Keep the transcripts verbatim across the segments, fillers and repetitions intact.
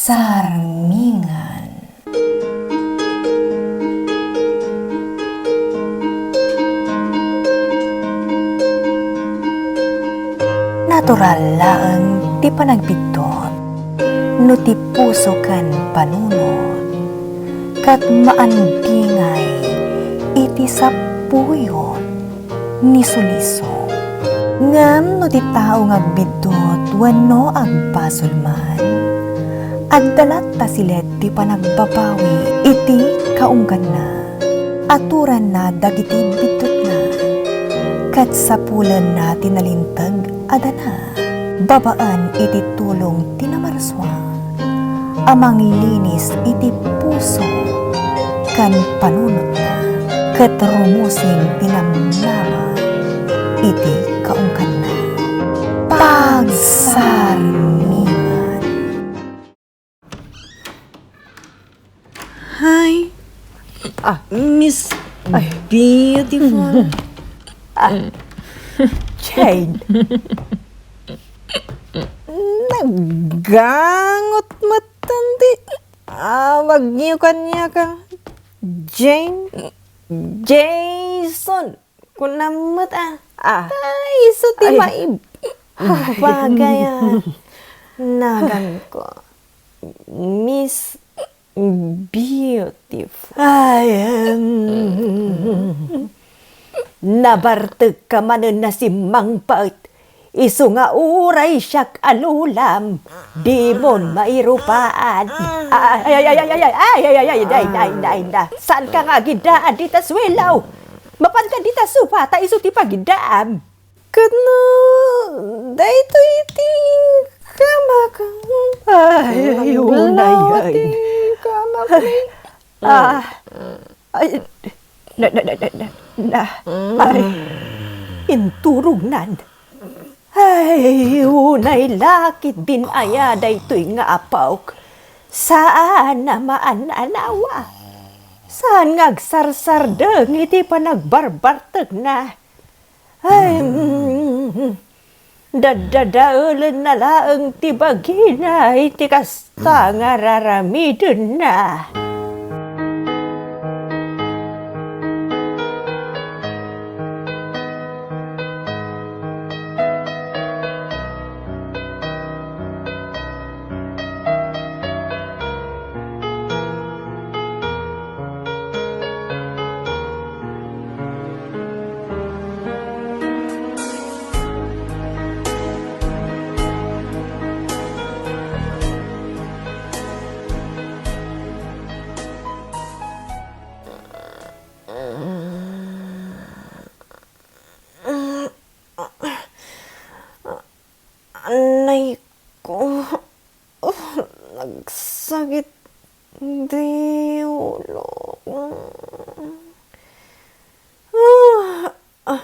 Sarmingan. Natural laeng ti panagbiddut no ti puso ken panunot, ket maandingay iti sapuyot ni suliso. Ngem no ti tao nga agbiddut wenno agbasol man, adda latta silet ti panagbabawi iti kaungganna. Aturanna dagiti biddutna, ket sapulenna ti nalinteg a dana babaen iti tulong ti Namarsua a manglinis iti puso ken panunotna, ket rumusing ti namnama iti kaungganna. Pagsarmingan. Hi. Ah, Miss Beautiful. Ah, Jane. Naggangot met ti awagyo kaniak a Jane. Jason. Kunam met a. Ah. Ay, isu ti maib-, bagay a naganko. Miss Beautiful. Ay, em. Nabartekka manen a simmangpet. Isu nga uray siak a lolam, dimon mairupaan. Ay, ay, ay, ay, ay, ay, ay, ay, ay, ay, ay, ay, ay, ay, ay. Saanka nga agiddaad dita suelo? Mapanka dita sofa, ta isu ti pagiddaam. Ket no, daytoy ti kamak. Ay, ay, unay, ay. Ti kamak, ay. Ah, ay, na, na, na, na, na, na, ay, inturognan. Ay, unay la ketdin aya daytoy nga apok. Saan a maan-anawa. Saan nga agsarsardeng iti panagbarbartekna. Ay, mm, daddadaelenna laeng ti bagina iti kasta nga raramidenna. Anay ko. Oh, nagsakit ti ulo. Ah, ah,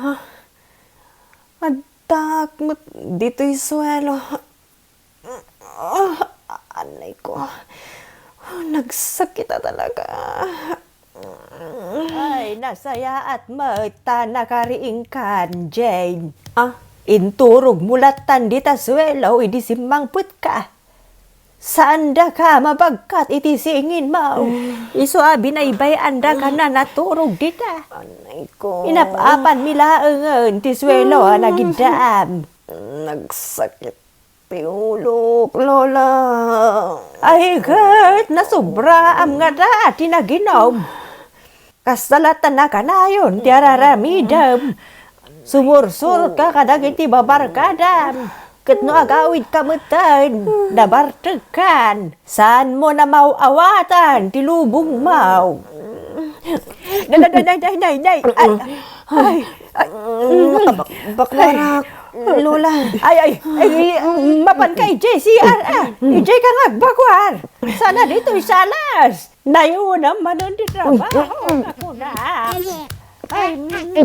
ah. Addaak met ditoy suelo. Ah, anay ko. Nagsakit a talaga. Ay, nasayaat met ta nakariingkan, Jane. Ah? Inturogmo lattan dita suelo idi simmangpetka. Saandaka mabagkat iti singinmo. Eh. Isu a binaybay-andaka a naturog dita. Anay ko. Inap-apanmi laengen ti suelo a nagiddaam. Nagsakit ti ulok, Lola. Ay, ket nasubraam ngata ti naginom. Kasta latta a kanayon ti araramidem. Sumursurka kadagiti babarkadam. Ket no agawidka metten, nabartekkan. Saanmo a maw-awatan ti lubongmo. Nay, nay, nay, nay, nay. Ay, ay, ay, mm, nakabakbak nga arak, Lola. Ay, ay, ay, mapanka idiay C R, ah. Idiay ka nga agbakuar. Saan a ditoy salas. Nayunam manen ti trabaho, kakuna. Ay, mm.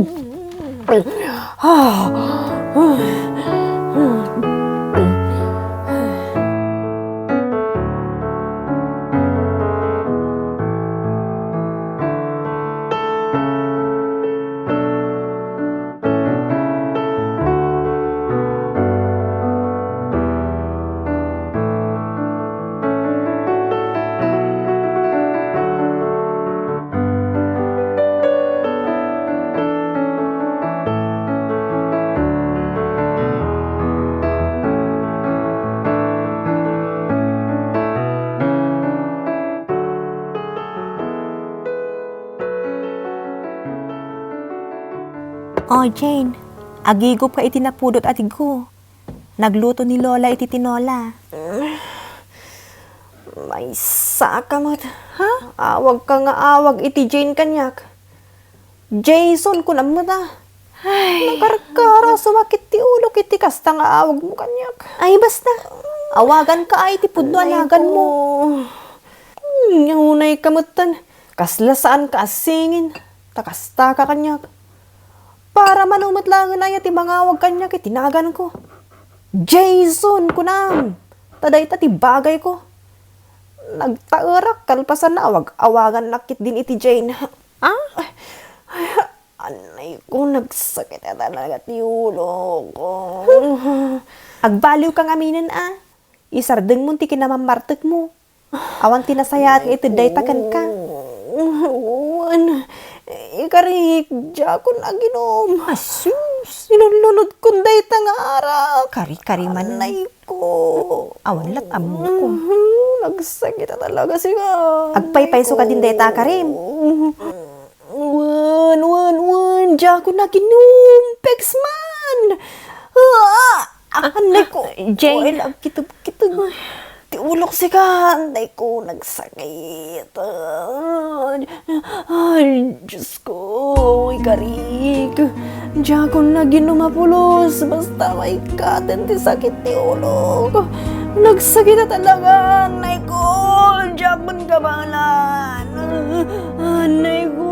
O, Jane, agigupka iti napudot a tigo. Nagluto ni Lola iti tinola. Maysaka met. Ha? Awagka nga awag iti Jane kaniak. Jason, kunam met a. Ay. Nakarkara, sumakit ti ulok iti kasta nga awagmo kaniak. Ay, basta. Awaganka ay iti pudno a naganmo. Hmm, unayka metten. Kasla saanka a singin. Ta kastaka kaniak. Para mano met laengen aya ti mangawag kaniak iti naganko. Jason, kunam! Ta dayta ti bagayko. Nagtaerak kalpasan a awag-awagannak ketdin iti Jane. Ah? Ay, anay ko, nagsakit a talaga ti ulok. Agbaliwka ngaminen a. Isardengmon ti kinamammartekmo. Awan ti nasayaat nga ited dayta kenka. Wen, ikarik, diakon aginom. Asus! Inunlunodkon dayta nga arak. Kari-kari man. Anay ko. Awan lat ammok. Nagsakit a talaga sika. Agpaypayso kadin dayta, Karim. Wen, wen, wen, diakon aginom, peks man! Ah! Ah, anay ko. Ah, Jane. Oy, nagkitub-kitub ti ulok sika, anay ko, nagsakit. Ay, Diyos ko, ikarik. Diakon aginom a pulos, basta maikkaten ti sakit ti ulok. Nagsakit a talaga, anay ko, diakon kabaelan. Anay ko.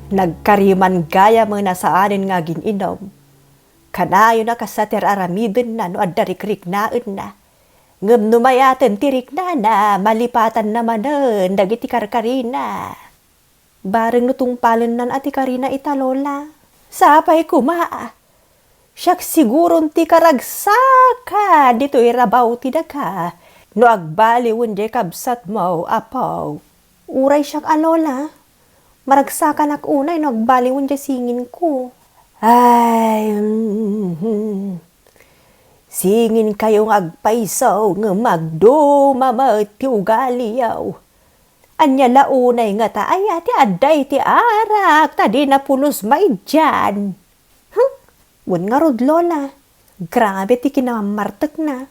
Nagkariman gayam a saanen nga agin-inom. Kanayon a kasta ti ar-aramidenna no adda rikriknaenna. Ngem no mayaten ti riknana, malipatanna manen dagiti karkarina. Bareng no tungpalennan a ti karina ita, Lola. Sapay koma. Siak siguron ti karagsaka ditoy rabaw ti daga no agbaliwen diay kabsatmo, Apo. Uray siak a, Lola. Maragsakanak unay no agbaliwen diay singinko. Ay, mm, singinkayo nga agpayso ngem agduma met ti ugaliyo. Ania la unay ngata aya ti adda iti arak ta dina pulos maidian? Hm? Wen ngarud, Lola, grabe ti kinamammartekna.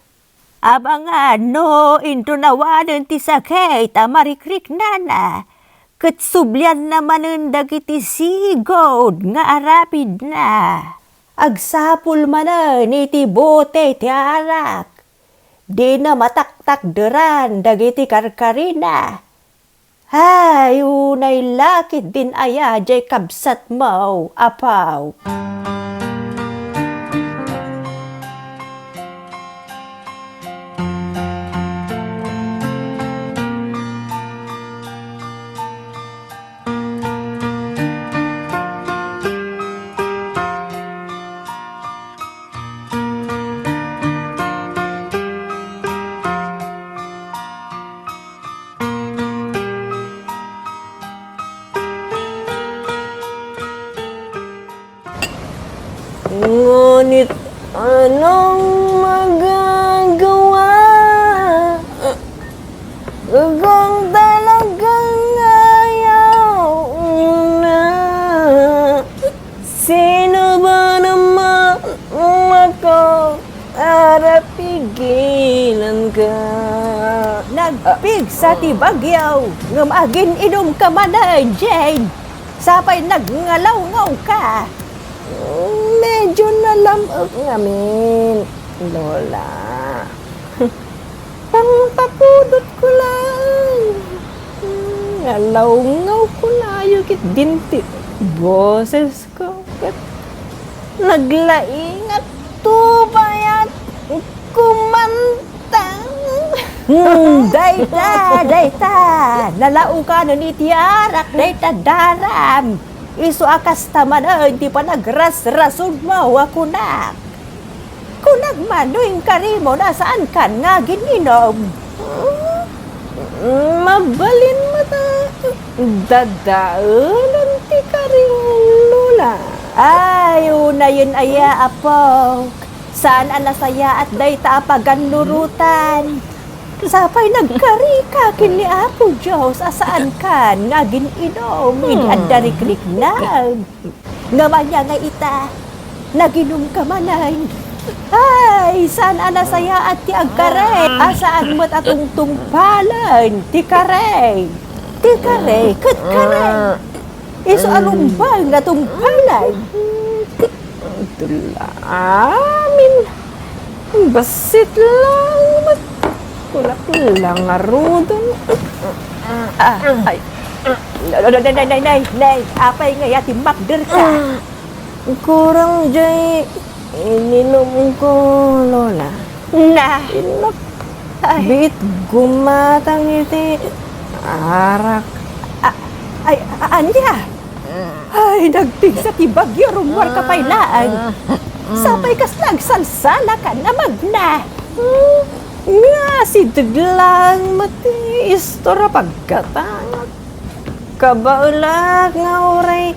Amangan no inton awanen ti sakit a marikriknana, ket sublianna manen dagiti sigud nga arapidna. Agsapul manen iti bote ti arak. Dina mataktakderan dagiti karkarina. Ay, unay la ketdin aya diay kabsatmo, Apo. Ngunit anong magagawa kung talagang ayaw na? Sino ba naman ako para pigilan ka? Nagpigsa ti bagyo, ngem agin-inom ka manen, Jane. Sapay nagngalawngawka. Medyo nalam-ek ngamin, Lola. Pangpapudot ko lang. Ngalawngawko layo ketdin ti boses ko. Ket naglaing a tubayat kumanta. Hmm, dayta, dayta. Nalaokanen iti arak dayta daram. Isu a kasta manen ti panagrasrasudmo a kunak. Kunak man no inkarimo a saankan nga agin-inom. Mabalin met a dadaelen ti karim, Lola. Ay, unayen aya, apok. Saan a nasayaat dayta a pagannurotan. Sapay nagkarika ken ni Apo Dios a saankan nga agin-inom idi adda rikriknam. Ngem ania nga ita, naginumka manen. Ay, saan a nasayaat ti agkarek a saan met a tungtungpalen ti karek. Ti karek ket karek. Isu a rumbeng a tungpalen. Dula amin. Bassit lang met. Kunak lang ngaruden. Ah, ay. Nay, nay, nay, nay, nay. Apay ngay a timmakderka? Kurang jay ininumko, Lola. Na. Inak. Ay. Biit gumatang iti arak. A-, ay, a-, ania? Ay, nagpigsa ti bagyo, rummuarka pay laeng. Sapay kasla agsalsalakan a magna. Hmm, nga asideg laeng met ti istor a paggatangak. Kabaelak nga uray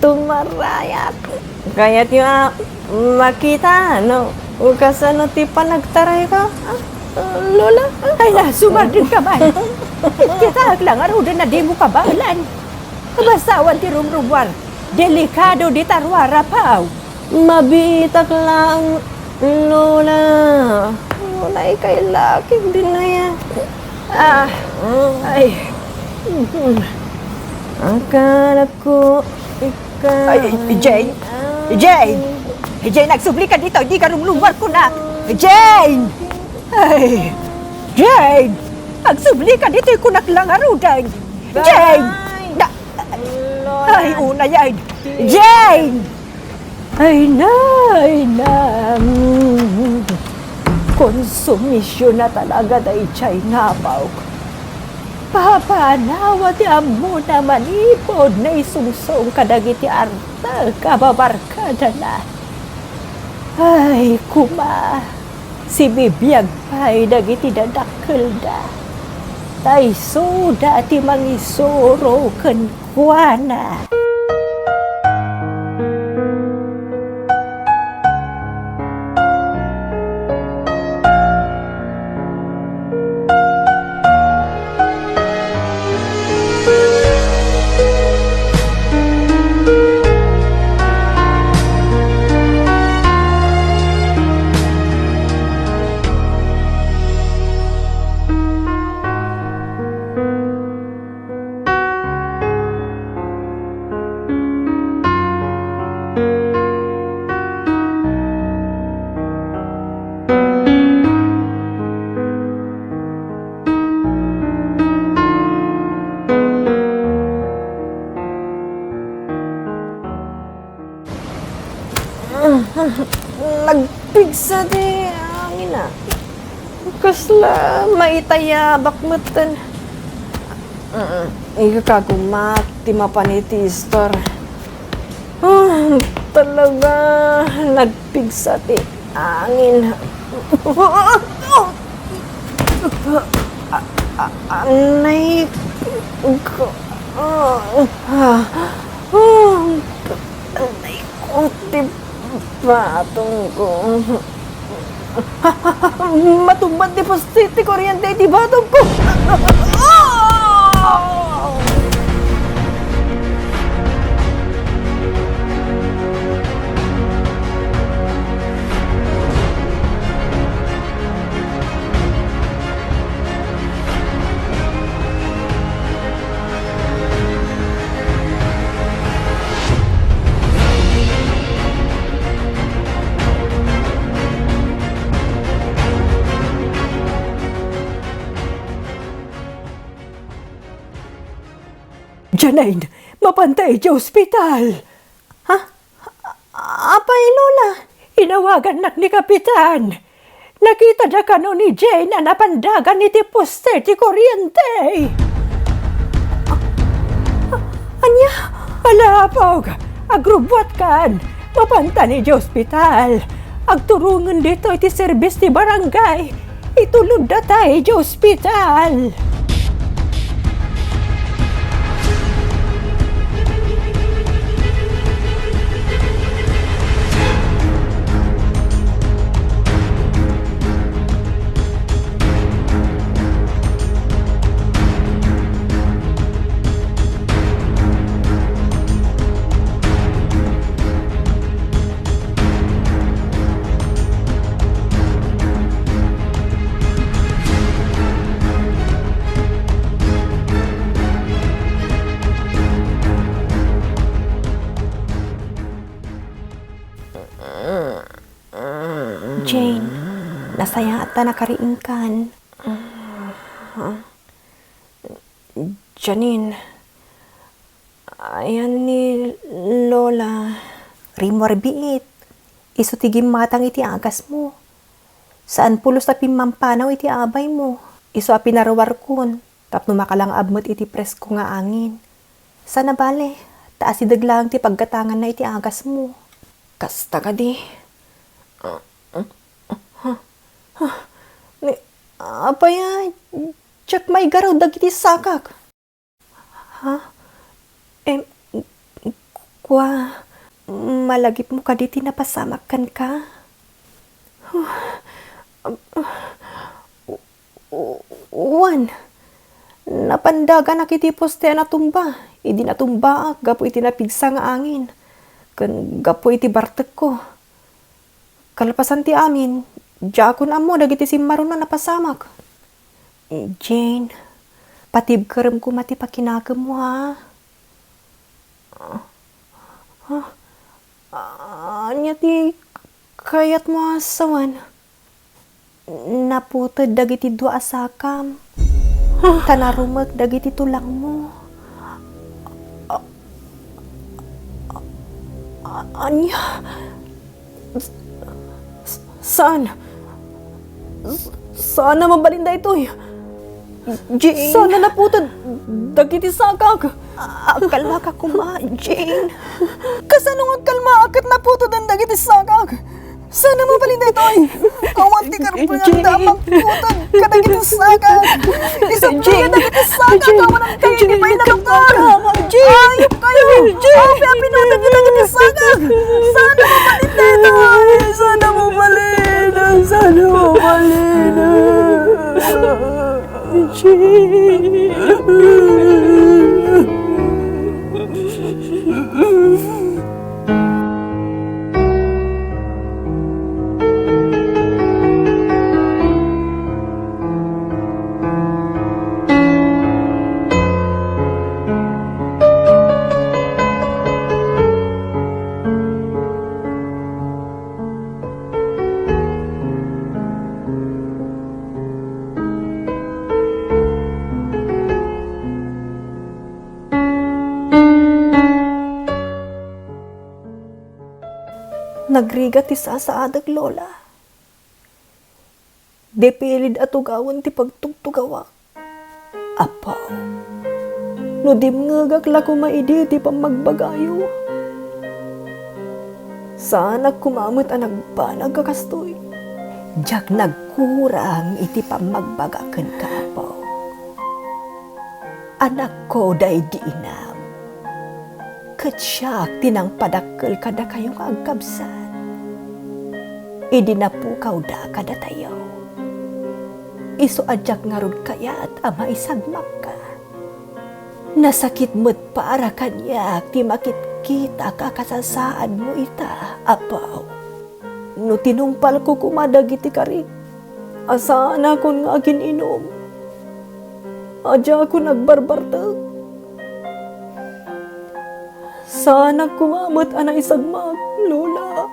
tumarayat. Kayatyo a makita no kasano ti panagtarayko, a, Lola? Ay na, sumardengka man. Kitaek la ngaruden a dimo kabaelan. Basta awan ti rumrumuar. Delikado dita ruar, apo. Mabiitak laeng, Lola. Unay kay lakig din aya. Ah, ay. Akala ko ikaw ay, Jane? Jane! Jane, agsubli ka ditoy, dika rumrumuar kunak. Jane! Ay, Jane! Agsubli ka ditoy, kunak la ngaruden. Jane! Na-, ay, unay, ay. Jane! Ay na, ay na. Mm. Konsumisyon na talaga daydiay nga apok. Papanawa ti ammona manipud naisungsong kadagiti artek a babarkadana. Ay, kuma, sibibiag pay dagiti dadakkelda. Ta isuda ti mangisuro kenkuana. Nagpigsa ti angin, a. Kasla maitayabak metten. Mm, ika kagumma ti mapan iti istor. Ah, talaga, nagpigsa ti angin. A-, a-, anay ko. Ah, ah, anay ko ti batong ko. Matumba ti pusti ti kuryente iti batong ko. Janine, mapanta idiay ospital. Ha? Apay, Lola? Inawagannak ni Kapitan. Nakitada kano ni Jane a napandagan iti poste ti kuriente? A-, a-, ania? Ala, Apog, agrubbuatkan. Mapantan iti ospital. Agturongen ditoy ti serbis ti barangay. Itulodda ta iti ospital. Jane, nasayaat ta nakariingkan. Janine, ayan ni Lola. Rimmuar biit. Isu ti gimmatang iti agasmo. Saan pulos a pimmampanaw iti abaymo. Isu a pinaruarkon tapno makalangab met iti presko nga angin. Saan a bale, ta asideg laeng ti paggatanganna iti agasmo. Kasta kadi. Ni, apay a, diak maigaraw dagiti sakak. Ha? Em, kua, malagipmo kadi ti napasamak kenka? Wen, napandaganak iti poste a natumba idi natumbaak gapu iti napigsa nga angin ken gapu iti bartekko. Kalpasan ti amin, diakon ammo dagiti simmaron a napasamak. Jane, patibkerem koma ti pakinakemmo, ha? Ha? Ania ti kayatmo a sawen? Naputed dagiti dua a sakam. Ta narumek dagiti tulangmo. A-, a-, ania? S-, s-, saan? S-, saan a mabalin daytoy? Jane. Saan a naputed dagiti sakak? A-, agkalmaka koma, Jane. Kasano nga agkalmaak ket naputeden dagiti sakak? Saan a mabalin daytoy? Awan ti karpuyag da a mangkutan kadagiti sakak. Isubli dagiti sakak awan ang kayo ni Pay na doktor. Ayop kayo! Api a pinutan niyo dagiti sakak! Saan a mabalin daytoy? Saan a mabalin? Saan a mabalin? Nagrigat ti sasaadek, Lola. Depilid a tugawen ti pagtugtugawak. Apo, no dimngegak la koma idi ti pammagbagayo, saanak koma met a nagbanag a kastoy. Diak nagkurang iti pammagbagak kenka, Apo. Anakko daydi inam. Ket siak ti nangpadakkel kadakayo nga agkabsat. Idi napukawda kadatayo, isu a diak ngarud kayat a maisagmakka. Nasakit met para kaniak ti makitkitak a kasasaadmo ita, Apo. No tinungpalko koma dagiti karik a saanakon nga agin-inum, a diakon agbarbartek, saanak koma met a naisagmak, Lola.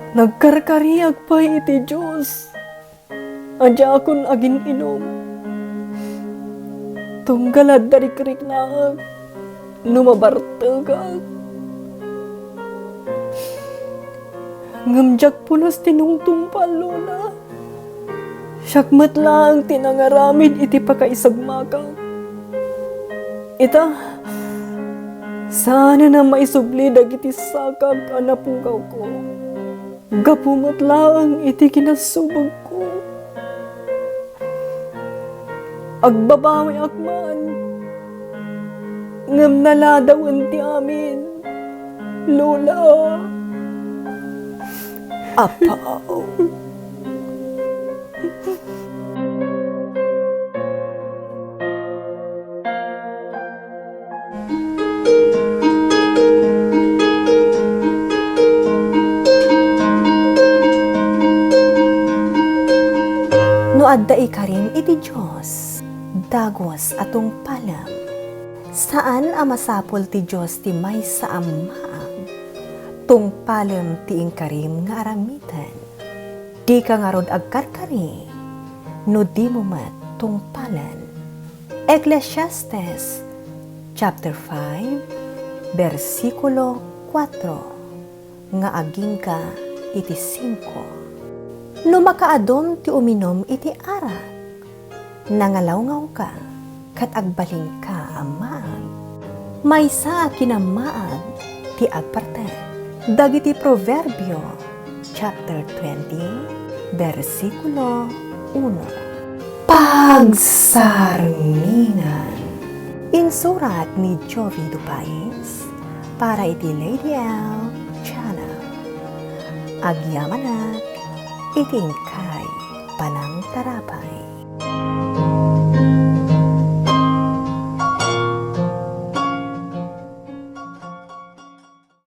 Nagkarkariak pay iti Dios a diakon agin-inum. Tunggal adda rikriknaak no mabartekak. Ngem diak pulos ti nungtungpal, Lola. Siak met laeng ti nangaramid iti pakaisagmakak. Ita, saanen a maisubli dagiti sakak a napugawko. Gapu met laeng iti kinasubegko. Agbabawiak man, ngem naladawen ti amin, Lola. Apo. No adda ikarim iti Dios, dagus a tungpalem. Saan a masapul ti Dios ti maysa a maag. Tungpalem ti inkarim nga aramiden. Dika ngarud agkarkari no dimo met tungpalen. Eclesiastes chapter five, bersikulo kuatro, nga agingga iti singko. No makaadum ti uminum iti arak, nangalawngaw ka ket agbalinka a maag. Maysa a kinamaag ti agpartek. Dagiti Proverbio, chapter twenty, bersikulo uno. Pagsarmingan. Insurat ni Jovi Dupais para iti Lady L Channel. Agyamanak iti inkay panangtarabay.